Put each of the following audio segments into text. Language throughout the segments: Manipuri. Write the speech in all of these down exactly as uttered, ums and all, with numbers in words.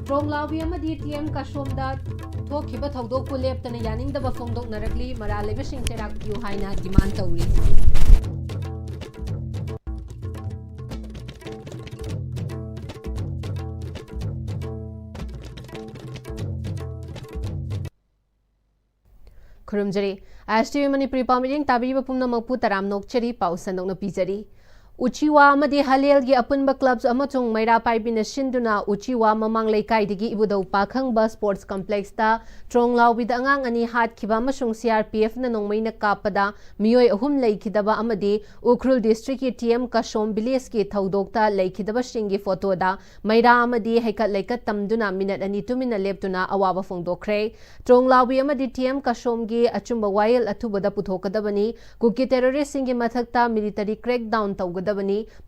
ꯇ꯭ꯔꯣꯡꯂꯥꯎꯕꯤ ꯑꯃꯗꯤ ꯇꯤ ꯑꯦꯝ ꯀꯥꯁꯣꯝꯗ ꯊꯣꯛꯈꯤꯕ ꯊꯧꯗꯣꯛꯄꯨ ꯂꯦꯞꯇꯅ ꯌꯥꯅꯤꯡꯗꯕ ꯐꯣꯡꯗꯣꯛꯅꯔꯛꯂꯤ꯫ ꯃꯔꯥꯜ ꯂꯩꯕꯁꯤꯡ ꯆꯩꯔꯥꯛ ꯄꯤꯌꯨ ꯍꯥꯏꯅ ꯗꯤꯃꯥꯟ ꯇꯧꯔꯤ꯫ ꯈꯨꯔꯨꯝꯖꯔꯤ꯫ ꯑꯦꯁ ꯇꯤ ꯚꯤ ꯃꯅꯤꯄꯨꯔꯤ ꯄꯥꯎ ꯃꯤꯠꯌꯦꯡ ꯇꯥꯕꯤꯔꯤꯕ ꯄꯨꯝꯅꯃꯛꯄꯨ ꯇꯔꯥꯝꯅ ꯑꯣꯛꯆꯔꯤ꯫ ꯄꯥꯎ ꯁꯟꯗꯣꯛꯅ ꯄꯤꯖꯔꯤ꯫ ꯎꯆꯤꯋꯥ ꯑꯃꯗꯤ ꯍꯂꯦꯜꯒꯤ ꯑꯄꯨꯟꯕ ꯀ꯭ꯂꯕꯁ ꯑꯃꯁꯨꯡ ꯃꯩꯔꯥ ꯄꯥꯏꯕꯤꯅ ꯁꯤꯟꯗꯨꯅ ꯎꯆꯤꯋꯥ ꯃꯃꯥꯡ ꯂꯩꯀꯥꯏꯗꯒꯤ ꯏꯕꯨꯙꯧ ꯄꯥꯈꯪꯕ ꯁ꯭ꯄꯣꯔꯠꯁ ꯀꯝꯄ꯭ꯂꯦꯛꯁꯇ ꯇ꯭ꯔꯣꯡꯂꯥꯎꯕꯤꯗ ꯑꯉꯥꯡ ꯑꯅꯤ ꯍꯥꯠꯈꯤꯕ ꯑꯃꯁꯨꯡ ꯁꯤ ꯑꯥꯔ ꯄꯤ ꯑꯦꯐꯅ ꯅꯣꯡꯃꯩꯅ ꯀꯥꯞꯄꯗ ꯃꯤꯑꯣꯏ ꯑꯍꯨꯝ ꯂꯩꯈꯤꯗꯕ ꯑꯃꯗꯤ ꯎꯈ꯭ꯔꯨꯜ ꯗꯤꯁꯇ꯭ꯔꯤꯛꯀꯤ ꯇꯤ ꯑꯦꯝ ꯀꯁꯣꯝ ꯚꯤꯂꯦꯖꯀꯤ ꯊꯧꯗꯣꯛꯇ ꯂꯩꯈꯤꯗꯕꯁꯤꯡꯒꯤ ꯐꯣꯇꯣꯗ ꯃꯩꯔꯥ ꯑꯃꯗꯤ ꯍꯩꯀꯠ ꯂꯩꯀꯠ ꯇꯝꯗꯨꯅ ꯃꯤꯅꯠ ꯑꯅꯤ ꯇꯨꯃꯤꯟꯅ ꯂꯦꯞꯇꯨꯅ ꯑꯋꯥꯕ ꯐꯣꯡꯗꯣꯛꯈ꯭ꯔꯦ꯫ ꯇ꯭ꯔꯣꯡꯂꯥꯎꯕꯤ ꯑꯃꯗꯤ ꯇꯤ ꯑꯦꯝ ꯀꯁꯣꯝꯒꯤ ꯑꯆꯨꯝꯕ ꯋꯥꯌꯦꯜ ꯑꯊꯨꯕꯗ ꯄꯨꯊꯣꯛꯀꯗꯕꯅꯤ꯫ ꯀꯨꯀꯤ ꯇꯦꯔꯣꯔꯤꯁ꯭ꯠꯁꯤꯡꯒꯤ ꯃꯊꯛꯇ ꯃꯤꯂꯤꯇꯔꯤ ꯀ꯭ꯔꯦꯛꯗꯥꯎꯟ ꯇꯧꯒꯗꯕꯅꯤ꯫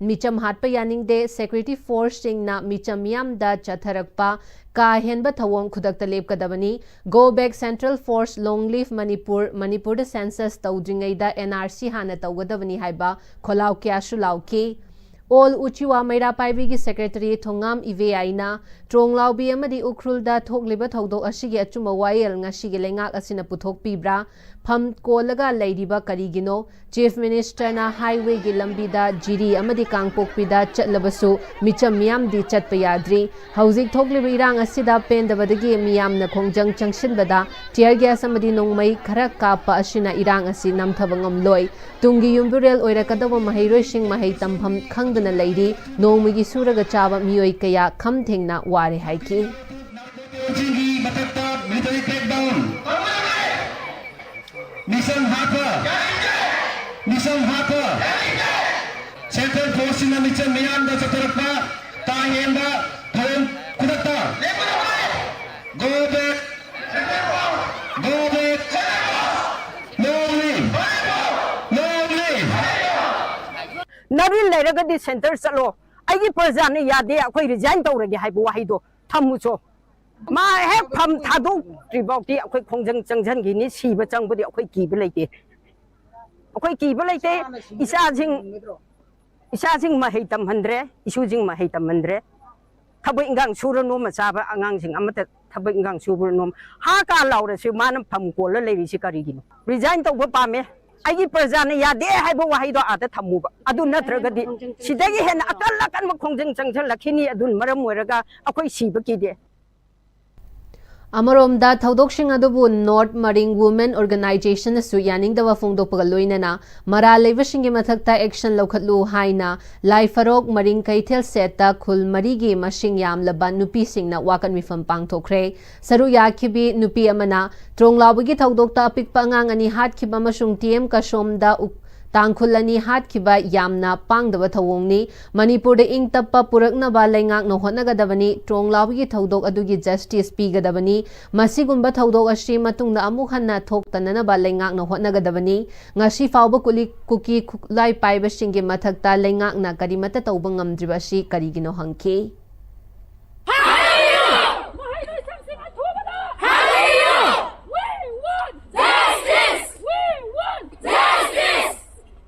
ꯃꯤꯆꯝ ꯍꯥꯠꯄ ꯌꯥꯅꯤꯡꯗꯦ꯫ ꯁꯦꯀ꯭ꯌꯨꯔꯤꯇꯤ ꯐꯣꯔꯁꯁꯤꯡꯅ ꯃꯤꯆꯝ ꯃꯤꯌꯥꯝꯗ ꯆꯠꯊꯔꯛꯄ ꯀꯥ ꯍꯦꯟꯕ ꯊꯧꯑꯣꯡ ꯈꯨꯗꯛꯇ ꯂꯦꯞꯀꯗꯕꯅꯤ꯫ Go back Central Force, Long Live Manipur, ꯃꯅꯤꯄꯨꯔꯗ ꯁꯦꯟꯁꯁ ꯇꯧꯗ꯭ꯔꯤꯉꯩꯗ ꯑꯦꯟ ꯑꯥꯔ ꯁꯤ ꯍꯥꯟꯅ ꯇꯧꯒꯗꯕꯅꯤ ꯍꯥꯏꯕ ꯈꯣꯜꯂꯥꯎ ꯀꯌꯥꯁꯨ ꯂꯥꯎꯈꯤ꯫ ꯑꯣꯜ ꯎꯆꯤꯋꯥ ꯃꯩꯔꯥ ꯄꯥꯏꯕꯤꯒꯤ ꯁꯦꯀ꯭ꯔꯦꯇꯔꯤ ꯊꯣꯉꯥꯝ ꯏꯕꯦꯌꯥꯏꯅ ꯇ꯭ꯔꯣꯡꯂꯥꯎꯕꯤ ꯑꯃꯗꯤ ꯎꯈ꯭ꯔꯨꯜꯗ ꯊꯣꯛꯂꯤꯕ ꯊꯧꯗꯣꯛ ꯑꯁꯤꯒꯤ ꯑꯆꯨꯝꯕ ꯋꯥꯌꯦꯜ ꯉꯁꯤꯒꯤ ꯂꯩꯉꯥꯛ ꯑꯁꯤꯅ ꯄꯨꯊꯣꯛꯄꯤꯕ꯭ꯔꯥ? ꯐꯝ ꯀꯣꯜꯂꯒ ꯂꯩꯔꯤꯕ ꯀꯔꯤꯒꯤꯅꯣ? ꯆꯤꯐ ꯃꯤꯅꯤꯁꯇꯔꯅ ꯍꯥꯏꯋꯦꯒꯤ ꯂꯝꯕꯤꯗ ꯖꯤꯔꯤ ꯑꯃꯗꯤ ꯀꯥꯡꯄꯣꯛꯄꯤꯗ ꯆꯠꯂꯕꯁꯨ ꯃꯤꯆꯝ ꯃꯤꯌꯥꯝꯗꯤ ꯆꯠꯄ ꯌꯥꯗ꯭ꯔꯤ꯫ ꯍꯧꯖꯤꯛ ꯊꯣꯛꯂꯤꯕ ꯏꯔꯥꯡ ꯑꯁꯤꯗ ꯄꯦꯟꯗꯕꯗꯒꯤ ꯃꯤꯌꯥꯝꯅ ꯈꯣꯡꯖꯪ ꯆꯪꯁꯤꯟꯕꯗ ꯇꯤꯌꯔ ꯒ꯭ꯌꯥꯁ ꯑꯃꯗꯤ ꯅꯣꯡꯃꯩ ꯈꯔ ꯀꯥꯞꯄ ꯑꯁꯤꯅ ꯏꯔꯥꯡ ꯑꯁꯤ ꯅꯝꯊꯕ ꯉꯝꯂꯣꯏ꯫ ꯇꯨꯡꯒꯤ ꯌꯨꯝꯕꯤꯔꯦꯜ ꯑꯣꯏꯔꯛꯀꯗꯧꯕ ꯃꯍꯩꯔꯣꯏꯁꯤꯡ ꯃꯍꯩ ꯇꯝꯐꯝ ꯈꯪꯗꯅ ꯂꯩꯔꯤ꯫ ꯅꯣꯡꯃꯒꯤ ꯁꯨꯔꯒ ꯆꯥꯕ ꯃꯤꯑꯣꯏ ꯀꯌꯥ ꯈꯝ ꯊꯦꯡꯅ ꯋꯥꯔꯦ ꯍꯥꯏꯈꯤ꯫ ꯆꯤꯡꯒꯤ ꯃꯊꯛꯇ ꯃꯤꯂꯤꯇꯔꯤ ꯀ꯭ꯔꯦꯛꯗꯥꯎꯟ꯫ ꯃꯤꯆꯝ ꯍꯥꯠꯄ꯫ ꯃꯤꯆꯝ ꯍꯥꯠꯄ꯫ ꯁꯦꯟꯇ꯭ꯔꯦꯜ ꯐꯣꯔꯁꯁꯤꯡꯅ ꯃꯤꯆꯝ ꯃꯤꯌꯥꯝꯗ ꯆꯠꯊꯔꯛꯄ ꯀꯥ ꯍꯦꯟꯕ ꯊꯧꯑꯣꯡ ꯈꯨꯗꯛꯇ꯫ Go back. Go back. Long live. Long live. ꯅꯔꯤꯟ ꯂꯩꯔꯒꯗꯤ ꯁꯦꯟꯇꯔ ꯆꯠꯂꯣ꯫ ꯑꯩꯒꯤ ꯄ꯭ꯔꯖꯥꯅ ꯌꯥꯗꯦ, ꯑꯩꯈꯣꯏ ꯔꯤꯖꯥꯏꯟ ꯇꯧꯔꯒꯦ ꯍꯥꯏꯕ ꯋꯥꯍꯩꯗꯣ ꯊꯝꯃꯨꯆꯣ꯫ ꯃꯥ ꯍꯦꯛ ꯐꯝ ꯊꯥꯗꯣꯛꯇ꯭ꯔꯤ ꯐꯥꯎꯗꯤ ꯑꯩꯈꯣꯏ ꯈꯣꯡꯖꯪ ꯆꯪꯁꯤꯟꯈꯤꯅꯤ, ꯁꯤꯕ ꯆꯪꯕꯗꯤ ꯑꯩꯈꯣꯏ ꯀꯤꯕ ꯂꯩꯇꯦ꯫ ꯑꯩꯈꯣꯏ ꯀꯤꯕ ꯂꯩꯇꯦ꯫ ꯏꯆꯥꯁꯤꯡ, ꯏꯆꯥꯁꯤꯡ ꯃꯍꯩ ꯇꯝꯍꯟꯗ꯭ꯔꯦ, ꯏꯁꯨꯁꯤꯡ ꯃꯍꯩ ꯇꯝꯍꯟꯗ꯭ꯔꯦ꯫ ꯊꯕꯛ ꯏꯟꯈꯥꯡ ꯁꯨꯔ ꯅꯣꯝꯃ ꯆꯥꯕ ꯑꯉꯥꯡꯁꯤꯡ ꯑꯃꯠꯇ ꯊꯕꯛ ꯏꯟꯈꯥꯡ ꯁꯨꯕ ꯅꯣꯝ ꯍꯥ ꯀꯥ ꯂꯥꯎꯔꯁꯨ ꯃꯥꯅ ꯐꯝ ꯀꯣꯜꯂ ꯂꯩꯔꯤꯁꯤ ꯀꯔꯤꯒꯤꯅꯣ? ꯔꯤꯖꯥꯏꯟ ꯇꯧꯕ ꯄꯥꯝꯃꯦ꯫ ꯑꯩꯒꯤ ꯄ꯭ꯔꯖꯥꯅ ꯌꯥꯗꯦ ꯍꯥꯏꯕ ꯋꯥꯍꯩꯗꯣ ꯑꯥꯗ ꯊꯝꯃꯨꯕ꯫ ꯑꯗꯨ ꯅꯠꯇ꯭ꯔꯒꯗꯤ ꯁꯤꯗꯒꯤ ꯍꯦꯟꯅ ꯑꯀꯜ ꯑꯀꯟꯕ ꯈꯣꯡꯖꯪ ꯆꯪꯁꯤꯜꯂꯛꯈꯤꯅꯤ꯫ ꯑꯗꯨꯅ ꯃꯔꯝ ꯑꯣꯏꯔꯒ ꯑꯩꯈꯣꯏ ꯁꯤꯕ ꯀꯤꯗꯦ꯫ ꯑꯃꯔꯣꯝꯗ ꯊꯧꯗꯣꯛꯁꯤꯡ ꯑꯗꯨꯕꯨ ꯅꯣꯔꯠ ꯃꯔꯤꯡ ꯋꯨꯃꯦꯟ ꯑꯣꯔꯒꯅꯥꯏꯖꯦꯁꯟꯅꯁꯨ ꯌꯥꯅꯤꯡꯗꯕ ꯐꯣꯡꯗꯣꯛꯄꯒ ꯂꯣꯏꯅꯅ ꯃꯔꯥꯜ ꯂꯩꯕꯁꯤꯡꯒꯤ ꯃꯊꯛꯇ ꯑꯦꯛꯁꯟ ꯂꯧꯈꯠꯂꯨ ꯍꯥꯏꯅ ꯂꯥꯏꯐꯔꯣꯛ ꯃꯔꯤꯡ ꯀꯩꯊꯦꯜ ꯁꯦꯠꯇ ꯈꯨꯜ ꯃꯔꯤꯒꯤ ꯃꯁꯤꯡ ꯌꯥꯝꯂꯕ ꯅꯨꯄꯤꯁꯤꯡꯅ ꯋꯥꯀꯠ ꯃꯤꯐꯝ ꯄꯥꯡꯊꯣꯛꯈ꯭ꯔꯦ꯫ ꯁꯔꯨꯛ ꯌꯥꯈꯤꯕꯤ ꯅꯨꯄꯤ ꯑꯃꯅ ꯇ꯭ꯔꯣꯡꯂꯥꯎꯕꯒꯤ ꯊꯧꯗꯣꯛꯇ ꯑꯄꯤꯛꯄ ꯑꯉꯥꯡ ꯑꯅꯤ ꯍꯥꯠꯈꯤꯕ ꯑꯃꯁꯨꯡ ꯇꯤ ꯑꯦꯝ ꯀꯁꯣꯝꯗ ꯎꯛ-, ꯇꯥꯡꯈꯨꯜ ꯑꯅꯤ ꯍꯥꯠꯈꯤꯕ ꯌꯥꯝꯅ ꯄꯥꯡꯗꯕ ꯊꯧꯑꯣꯡꯅꯤ꯫ ꯃꯅꯤꯄꯨꯔꯗ ꯏꯪ ꯇꯞꯄ ꯄꯨꯔꯛꯅꯕ ꯂꯩꯉꯥꯛꯅ ꯍꯣꯠꯅꯒꯗꯕꯅꯤ꯫ ꯇ꯭ꯔꯣꯡꯂꯥꯎꯕꯒꯤ ꯊꯧꯗꯣꯛ ꯑꯗꯨꯒꯤ ꯖꯁꯇꯤꯁ ꯄꯤꯒꯗꯕꯅꯤ꯫ ꯃꯁꯤꯒꯨꯝꯕ ꯊꯧꯗꯣꯛ ꯑꯁꯤ ꯃꯇꯨꯡꯗ ꯑꯃꯨꯛ ꯍꯟꯅ ꯊꯣꯛꯇꯅꯅꯕ ꯂꯩꯉꯥꯛꯅ ꯍꯣꯠꯅꯒꯗꯕꯅꯤ꯫ ꯉꯁꯤ ꯐꯥꯎꯕ ꯀꯨꯂꯤ-, ꯀꯨꯀꯤ ꯈꯨꯠꯂꯥꯏ ꯄꯥꯏꯕꯁꯤꯡꯒꯤ ꯃꯊꯛꯇ ꯂꯩꯉꯥꯛꯅ ꯀꯔꯤꯃꯠꯇ ꯇꯧꯕ ꯉꯝꯗ꯭ꯔꯤꯕ ꯑꯁꯤ ꯀꯔꯤꯒꯤꯅꯣ ꯍꯪꯈꯤ꯫ ꯃꯍꯩꯔꯣꯏꯁꯤꯡꯁꯤꯡ ꯑꯊꯨꯕꯗ ꯍꯜꯂꯛꯄꯤꯌꯨ! We want justice! We want justice!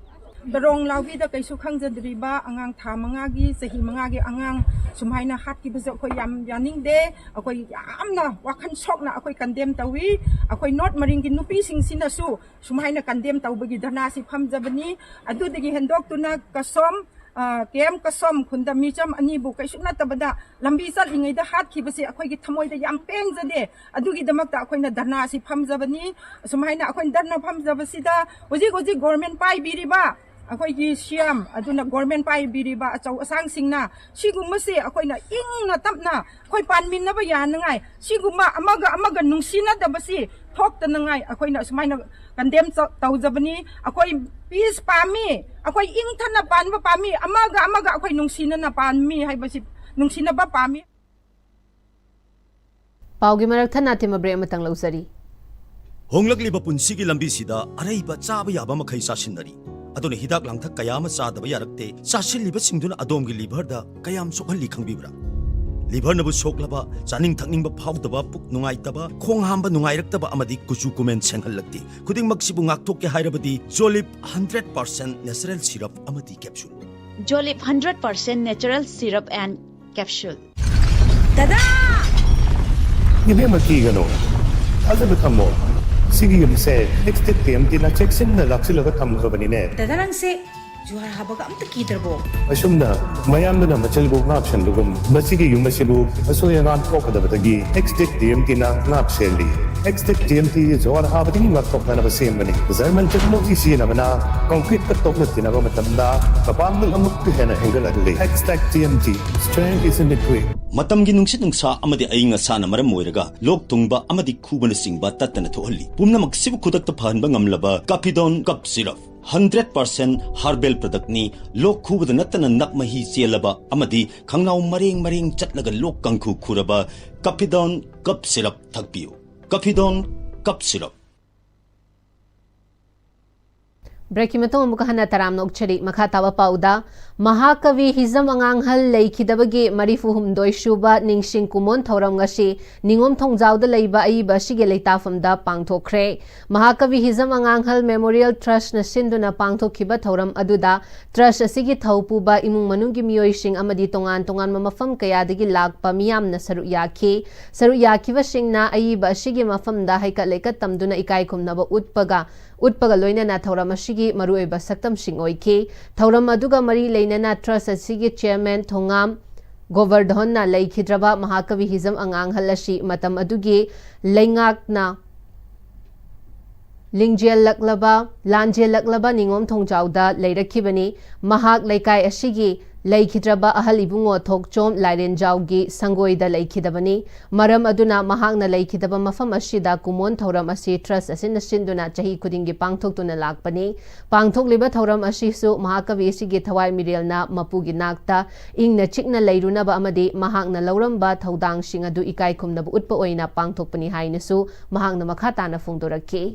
ꯇꯔꯣꯡ ꯂꯥꯎꯕꯤꯗ ꯀꯩꯁꯨ ꯈꯪꯖꯗ꯭ꯔꯤꯕ ꯑꯉꯥꯡ ꯊꯥ ꯃꯉꯥꯒꯤ, ꯆꯍꯤ ꯃꯉꯥꯒꯤ ꯑꯉꯥꯡ ꯁꯨꯃꯥꯏꯅ ꯍꯥꯠꯈꯤꯕꯁꯦ ꯑꯩꯈꯣꯏ ꯌꯥꯝ ꯌꯥꯅꯤꯡꯗꯦ꯫ ꯑꯩꯈꯣꯏ ꯌꯥꯝꯅ ꯋꯥꯈꯜ ꯁꯣꯛꯅ ꯑꯩꯈꯣꯏ ꯀꯟꯗꯦꯝ ꯇꯧꯏ꯫ ꯑꯩꯈꯣꯏ ꯅꯣꯔꯠ ꯃꯔꯤꯡꯒꯤ ꯅꯨꯄꯤꯁꯤꯡꯁꯤꯅꯁꯨ ꯁꯨꯃꯥꯏꯅ ꯀꯟꯗꯦꯝ ꯇꯧꯕꯒꯤ ꯙꯔꯅꯥꯁꯤ ꯐꯝꯖꯕꯅꯤ꯫ ꯑꯗꯨꯗꯒꯤ ꯍꯦꯟꯗꯣꯛꯇꯨꯅ ꯀꯁꯣꯝ, ꯑ, ꯀꯦ ꯑꯦꯝ ꯀꯁꯣꯝ ꯈꯨꯟꯗ ꯃꯤꯆꯝ ꯑꯅꯤꯕꯨ ꯀꯩꯁꯨ ꯅꯠꯇꯕꯗ ꯂꯝꯕꯤ ꯆꯠꯂꯤꯉꯩꯗ ꯍꯥꯠꯈꯤꯕꯁꯤ ꯑꯩꯈꯣꯏꯒꯤ ꯊꯃꯣꯏꯗ ꯌꯥꯝ ꯄꯦꯟꯖꯗꯦ꯫ ꯑꯗꯨꯒꯤꯗꯃꯛꯇ ꯑꯩꯈꯣꯏꯅ ꯙꯔꯅꯥꯁꯤ ꯐꯝꯖꯕꯅꯤ꯫ ꯑꯁꯨꯃꯥꯏꯅ ꯑꯩꯈꯣꯏꯅ ꯙꯔꯅꯥ ꯐꯝꯖꯕꯁꯤꯗ ꯍꯧꯖꯤꯛ ꯍꯧꯖꯤꯛ ꯒꯣꯔꯃꯦꯟ ꯄꯥꯏꯕꯤꯔꯤꯕ ꯑꯩꯈꯣꯏꯒꯤ ꯁꯤ ꯑꯦꯝ, ꯑꯗꯨꯅ ꯒꯣꯔꯃꯦꯟ ꯄꯥꯏꯕꯤꯔꯤꯕ ꯑꯆꯧ ꯑꯁꯥꯡꯁꯤꯡꯅ ꯁꯤꯒꯨꯝꯕꯁꯤ ꯑꯩꯈꯣꯏꯅ ꯏꯪꯅ ꯇꯞꯅ ꯑꯩꯈꯣꯏ ꯄꯥꯟꯃꯤꯟꯅꯕ ꯌꯥꯅꯉꯥꯏ, ꯁꯤꯒꯨꯝꯕ ꯑꯃꯒ ꯑꯃꯒ ꯅꯨꯡꯁꯤꯅꯗꯕꯁꯤ ꯊꯣꯛꯇꯅꯉꯥꯏ ꯑꯩꯈꯣꯏꯅ ꯑꯁꯨꯃꯥꯏꯅ ꯀꯟꯗꯦꯝ ꯇꯧꯖꯕꯅꯤ꯫ ꯑꯩꯈꯣꯏ ꯄꯤꯁ ꯄꯥꯝꯃꯤ, ꯑꯩꯈꯣꯏ ꯏꯪꯊꯅ ꯄꯥꯟꯕ ꯄꯥꯝꯃꯤ, ꯑꯃꯒ ꯑꯃꯒ ꯑꯩꯈꯣꯏ ꯅꯨꯡꯁꯤꯅꯅ ꯄꯥꯟꯃꯤ ꯍꯥꯏꯕꯁꯤ, ꯅꯨꯡꯁꯤꯅꯕ ꯄꯥꯝꯃꯤ꯫ ꯄꯥꯎꯒꯤ ꯃꯔꯛ ꯊꯠꯅ ꯊꯤꯟꯕ ꯕ꯭ꯔꯦꯛ ꯑꯃꯇꯪ ꯂꯧꯖꯔꯤ꯫ ꯍꯣꯡꯂꯛꯂꯤꯕ ꯄꯨꯟꯁꯤꯒꯤ ꯂꯝꯕꯤꯁꯤꯗ ꯑꯔꯩꯕ ꯆꯥꯕ ꯌꯥꯕ ꯃꯈꯩ ꯆꯥꯁꯤꯟꯅꯔꯤ꯫ ꯑꯗꯨꯅ ꯍꯤꯗꯥꯛ ꯂꯥꯡꯊꯛ ꯀꯌꯥ ꯑꯃ ꯆꯥꯗꯕ ꯌꯥꯔꯛꯇꯦ꯫ ꯆꯥꯁꯤꯜꯂꯤꯕꯁꯤꯡꯗꯨꯅ ꯑꯗꯣꯝꯒꯤ ꯂꯤꯚꯔꯗ ꯀꯌꯥꯝ ꯁꯣꯛꯍꯜꯂꯤ ꯈꯪꯕꯤꯕ꯭ꯔꯥ? ꯂꯤꯚꯔꯅꯕꯨ ꯁꯣꯛꯂꯕ, ꯆꯥꯅꯤꯡ ꯊꯛꯅꯤꯡꯕ ꯐꯥꯎꯗꯕ, ꯄꯨꯛ ꯅꯨꯡꯉꯥꯏꯇꯕ, ꯈꯣꯡ ꯍꯥꯝꯕ ꯅꯨꯡꯉꯥꯏꯔꯛꯇꯕ ꯑꯃꯗꯤ ꯀꯨꯆꯨ ꯀꯨꯃꯦꯟ ꯁꯦꯡꯍꯜꯂꯛꯇꯦ꯫ ꯈꯨꯗꯤꯡꯃꯛꯁꯤꯕꯨ ꯉꯥꯛꯊꯣꯛꯀꯦ ꯍꯥꯏꯔꯕꯗꯤ Jolib hundred percent natural syrup ꯑꯃꯗꯤ capsule꯫ Jolib hundred percent natural syrup and capsule꯫ ꯗꯗꯥ! ꯏꯕꯦꯝꯃ, ꯀꯤꯒꯅꯨ, ꯊꯥꯖꯕ ꯊꯝꯃꯣ꯫ ꯁꯤꯒꯤ ꯌꯨꯝꯁꯦ ꯑꯦꯛꯁꯇꯦꯛ ꯇꯤ ꯑꯦꯝ ꯇꯤꯅ ꯆꯦꯛꯁꯤꯟꯅ ꯂꯥꯛꯁꯤꯜꯂꯒ ꯊꯝꯈ꯭ꯔꯕꯅꯤꯅꯦ꯫ ꯗꯗꯥ, ꯅꯪꯁꯦ ꯖꯨꯍꯥꯔ ꯍꯥꯕꯒ ꯑꯝꯇ ꯀꯤꯗ꯭ꯔꯕꯣ? ꯑꯁꯨꯝꯅ ꯃꯌꯥꯝꯗꯨꯅ ꯃꯆꯤꯜꯕꯨ ꯉꯥꯛ ꯁꯦꯟꯕꯒꯨꯝ, ꯃꯁꯤꯒꯤ ꯌꯨꯝ ꯑꯁꯤꯕꯨ ꯑꯁꯣꯏ ꯑꯉꯥꯝ ꯊꯣꯛꯀꯗꯕꯗꯒꯤ ꯑꯦꯛꯁꯇꯦꯛ ꯇꯤ ꯑꯦꯝ ꯇꯤꯅ ꯉꯥꯛ ꯁꯦꯜꯂꯤ꯫ ꯑꯦꯛꯁꯇꯦꯛ ꯇꯤ ꯑꯦꯝ ꯇꯤ ꯖꯨꯍꯥꯔ ꯍꯥꯕꯗꯒꯤ ꯉꯥꯛꯊꯣꯛꯅꯅꯕ ꯁꯦꯝꯕꯅꯤ꯫ ꯖꯔꯃꯟ ꯇꯦꯛꯅꯣꯂꯣꯖꯤ ꯁꯤꯖꯤꯟꯅꯕꯅ ꯀꯪꯀ꯭ꯔꯤꯠꯀ ꯇꯣꯛꯅ ꯇꯤꯟꯅꯕ ꯃꯇꯝꯗ ꯃꯄꯥꯡꯒꯜ ꯑꯃꯨꯛꯀ ꯍꯦꯟꯅ ꯍꯦꯟꯒꯠꯍꯜꯂꯤ꯫ Xtech T M T, strength is in the grit. ꯃꯇꯝꯒꯤ ꯅꯨꯡꯁꯤꯠ ꯅꯨꯡꯁꯥ ꯑꯃꯗꯤ ꯑꯏꯪ ꯑꯁꯥꯅ ꯃꯔꯝ ꯑꯣꯏꯔꯒ ꯂꯣꯛ ꯊꯨꯡꯕ ꯑꯃꯗꯤ ꯈꯨꯕꯅꯆꯤꯡꯕ ꯇꯠꯇꯅ ꯊꯣꯛꯍꯜꯂꯤ꯫ ꯄꯨꯝꯅꯃꯛꯁꯤꯕꯨ ꯈꯨꯗꯛꯇ ꯐꯍꯟꯕ ꯉꯝꯂꯕ ꯀꯥꯐꯤꯗꯣꯟ cough syrup. Hundred percent herbal ꯄ꯭ꯔꯗꯛꯅꯤ꯫ ꯂꯣꯛ ꯈꯨꯕꯗ ꯅꯠꯇꯅ ꯅꯞ ꯃꯍꯤ ꯆꯦꯜꯂꯕ ꯑꯃꯗꯤ ꯈꯪꯅꯥꯎ ꯃꯔꯦꯡ ꯃꯔꯦꯡ ꯆꯠꯂꯒ ꯂꯣꯛ ꯀꯥꯡꯈꯨ ꯈꯨꯔꯕ ꯀꯥꯐꯤꯗꯣꯟ ꯀꯞ ꯁꯤꯔꯞ ꯊꯛꯄꯤꯌꯨ꯫ ꯀꯥꯐꯤꯗꯣꯟ cough syrup. ꯕ꯭ꯔꯦꯛꯀꯤ ꯃꯇꯨꯡ ꯑꯃꯨꯛꯀ ꯍꯟꯅ ꯇꯔꯥꯝꯅ ꯑꯣꯛꯆꯔꯤ꯫ ꯃꯈꯥ ꯇꯥꯕ ꯄꯥꯎꯗ, ꯃꯍꯥꯀꯕꯤ ꯍꯤꯖꯝ ꯑꯉꯥꯡꯍꯜ ꯂꯩꯈꯤꯗꯕꯒꯤ ꯃꯔꯤꯐꯨ ꯍꯨꯝꯗꯣꯏ ꯁꯨꯕ ꯅꯤꯡꯁꯤꯡ ꯀꯨꯃꯣꯟ ꯊꯧꯔꯝ ꯉꯁꯤ ꯅꯤꯉꯣꯝ ꯊꯣꯡꯖꯥꯎꯗ ꯂꯩꯕ ꯑꯏꯕ ꯑꯁꯤꯒꯤ ꯂꯩꯇꯥꯐꯝꯗ ꯄꯥꯡꯊꯣꯛꯈ꯭ꯔꯦ꯫ ꯃꯍꯥꯀꯕꯤ ꯍꯤꯖꯝ ꯑꯉꯥꯡꯍꯜ ꯃꯦꯃꯣꯔꯤꯌꯦꯜ ꯇ꯭ꯔꯁꯅ ꯁꯤꯟꯗꯨꯅ ꯄꯥꯡꯊꯣꯛꯈꯤꯕ ꯊꯧꯔꯝ ꯑꯗꯨꯗ ꯇ꯭ꯔꯁ ꯑꯁꯤꯒꯤ ꯊꯧ ꯄꯨꯕ ꯏꯃꯨꯡ ꯃꯅꯨꯡꯒꯤ ꯃꯤꯑꯣꯏꯁꯤꯡ ꯑꯃꯗꯤ ꯇꯣꯉꯥꯟ ꯇꯣꯉꯥꯟꯕ ꯃꯐꯝ ꯀꯌꯥꯗꯒꯤ ꯂꯥꯛꯄ ꯃꯤꯌꯥꯝꯅ ꯁꯔꯨꯛ ꯌꯥꯈꯤ꯫ ꯁꯔꯨꯛ ꯌꯥꯈꯤꯕꯁꯤꯡꯅ ꯑꯏꯕ ꯑꯁꯤꯒꯤ ꯃꯐꯝꯗ ꯍꯩꯀꯠ ꯂꯩꯀꯠ ꯇꯝꯗꯨꯅ ꯏꯀꯥꯏ ꯈꯨꯝꯅꯕ ꯎꯠꯄꯒ ꯎꯠꯄꯒ ꯂꯣꯏꯅꯅ ꯊꯧꯔꯝ ꯑꯁꯤꯒꯤ ꯃꯔꯨꯑꯣꯏꯕ ꯁꯛꯇꯝꯁꯤꯡ ꯑꯣꯏꯈꯤ꯫ ꯊꯧꯔꯝ ꯑꯗꯨꯒ ꯃꯔꯤ ꯂꯩꯅꯅ ꯇ꯭ꯔꯁ ꯑꯁꯤꯒꯤ ꯆꯦꯌꯔꯃꯦꯟ ꯊꯣꯉꯥꯝ ꯒꯣꯕꯔꯙꯟꯅ ꯂꯩꯈꯤꯗ꯭ꯔꯕ ꯃꯍꯥꯀꯕꯤ ꯍꯤꯖꯝ ꯑꯉꯥꯡꯍꯜ ꯑꯁꯤ ꯃꯇꯝ ꯑꯗꯨꯒꯤ ꯂꯩꯉꯥꯛꯅ ꯂꯤꯡꯖꯦꯜꯂꯛꯂꯕ, ꯂꯥꯟꯖꯦꯜꯂꯛꯂꯕ ꯅꯤꯉꯣꯝ ꯊꯣꯡꯖꯥꯎꯗ ꯂꯩꯔꯛꯈꯤꯕꯅꯤ꯫ ꯃꯍꯥꯛ ꯂꯩꯀꯥꯏ ꯑꯁꯤꯒꯤ ꯂꯩꯈꯤꯗ꯭ꯔꯕ ꯑꯍꯜ ꯏꯕꯨꯡꯉꯣ ꯊꯣꯛꯆꯣꯝ ꯂꯥꯏꯔꯦꯟꯖꯥꯎꯒꯤ ꯁꯪꯒꯣꯏꯗ ꯂꯩꯈꯤꯗꯕꯅꯤ꯫ ꯃꯔꯝ ꯑꯗꯨꯅ ꯃꯍꯥꯛꯅ ꯂꯩꯈꯤꯗꯕ ꯃꯐꯝ ꯑꯁꯤꯗ ꯀꯨꯃꯣꯟ ꯊꯧꯔꯝ ꯑꯁꯤ ꯇ꯭ꯔꯁ ꯑꯁꯤꯅ ꯁꯤꯟꯗꯨꯅ ꯆꯍꯤ ꯈꯨꯗꯤꯡꯒꯤ ꯄꯥꯡꯊꯣꯛꯇꯨꯅ ꯂꯥꯛꯄꯅꯤ꯫ ꯄꯥꯡꯊꯣꯛꯂꯤꯕ ꯊꯧꯔꯝ ꯑꯁꯤꯁꯨ ꯃꯍꯥꯀꯕꯤ ꯑꯁꯤꯒꯤ ꯊꯋꯥꯏ ꯃꯤꯔꯦꯜꯅ ꯃꯄꯨꯒꯤ ꯅꯥꯛꯇ ꯏꯪꯅ ꯆꯤꯛꯅ ꯂꯩꯔꯨꯅꯕ ꯑꯃꯗꯤ ꯃꯍꯥꯛꯅ ꯂꯧꯔꯝꯕ ꯊꯧꯗꯥꯡꯁꯤꯡ ꯑꯗꯨ ꯏꯀꯥꯏ ꯈꯨꯝꯅꯕ ꯎꯠꯄ ꯑꯣꯏꯅ ꯄꯥꯡꯊꯣꯛꯄꯅꯤ ꯍꯥꯏꯅꯁꯨ ꯃꯍꯥꯛꯅ ꯃꯈꯥ ꯇꯥꯅ ꯐꯣꯡꯗꯣꯔꯛꯈꯤ꯫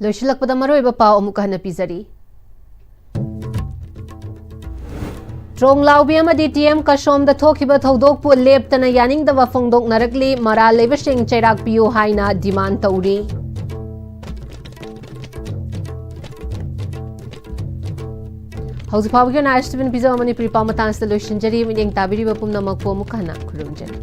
ꯂꯣꯏꯁꯤꯜꯂꯛꯄꯗ ꯃꯔꯨꯑꯣꯏꯕ ꯄꯥꯎ ꯑꯃꯨꯛ ꯍꯟꯅ ꯄꯤꯖꯔꯤ꯫ ꯇ꯭ꯔꯣꯡꯂꯥꯎꯕꯤ ꯑꯃꯗꯤ ꯇꯤ ꯑꯦꯝ ꯀꯁꯣꯝꯗ ꯊꯣꯛꯈꯤꯕ ꯊꯧꯗꯣꯛꯄꯨ ꯂꯦꯞꯇꯅ ꯌꯥꯅꯤꯡꯗꯕ ꯐꯣꯡꯗꯣꯛꯅꯔꯛꯂꯤ꯫ ꯃꯔꯥꯜ ꯂꯩꯕꯁꯤꯡ ꯆꯩꯔꯥꯛ ꯄꯤꯌꯨ ꯍꯥꯏꯅ demand ꯇꯧꯔꯤ꯫ ꯍꯧꯖꯤꯛ ꯐꯥꯎꯕꯒꯤ ꯑꯣꯏꯅ ꯑꯥꯏ ꯑꯦꯁ ꯇꯤ ꯚꯤꯅ ꯄꯤꯖꯕ ꯃꯅꯤꯄꯨꯔꯤ ꯄꯥꯎ ꯃꯇꯥꯡꯁꯤꯗ ꯂꯣꯏꯁꯤꯟꯖꯔꯤ꯫ ꯃꯤꯠꯌꯦꯡ ꯇꯥꯕꯤꯔꯤꯕ ꯄꯨꯝꯅꯃꯛꯄꯨ ꯑꯃꯨꯛ ꯍꯟꯅ ꯈꯨꯔꯨꯝꯖꯔꯤ꯫